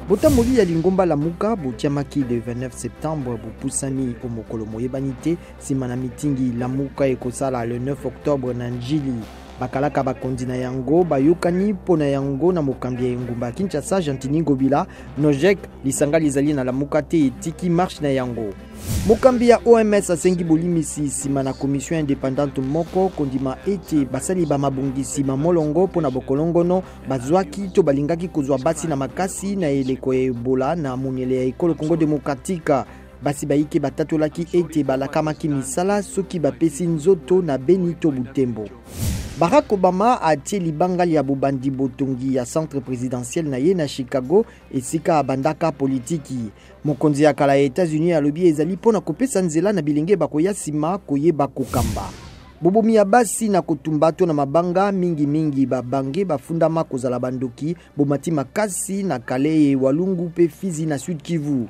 Botamboli ya lingomba Lamuka botiamaki le 29 septembre bopusani o mokolo moyebani te nsima na mitingi Lamuka ekosala le 9 octobre na Ndjili. Bakalaka bakonzi na yango bayokani mpo na yango na mokambi ya engumba ya Kinshasa Gentiny Ngobila. Nojek, lisanga lizali na Lamuka te, etiki marche na yango. Mokambi ya OMS asengi bolimisi nsima na commission independante moko kondima ete basali ba mabongisi ma molongo mpo na bokolongono bazwaki to balingaki kozwa basi na makasi na eleko ya Ebola na monyele ya ekolo Congo demokratika. Basi bayike batatolaki ete balakamaki misala soki bapesi nzoto na Beni to Butembo. Barack Obama atie libanga lya bobandi botongi ya centre presidentiel na ye na Chicago esika abandaka politiki. Mokonzi ya kala ya Etats-Unis alobi ezali mpo na kopesa nzela na bilenge bakoya nsima koyeba kokamba. Bobomi ya basi na kotumba to na mabanga, mingi mingi ba bange bafundama kozala bandoki, bomati makasi na Kalehe, Walungu mpe Fizi na Sud-Kivu.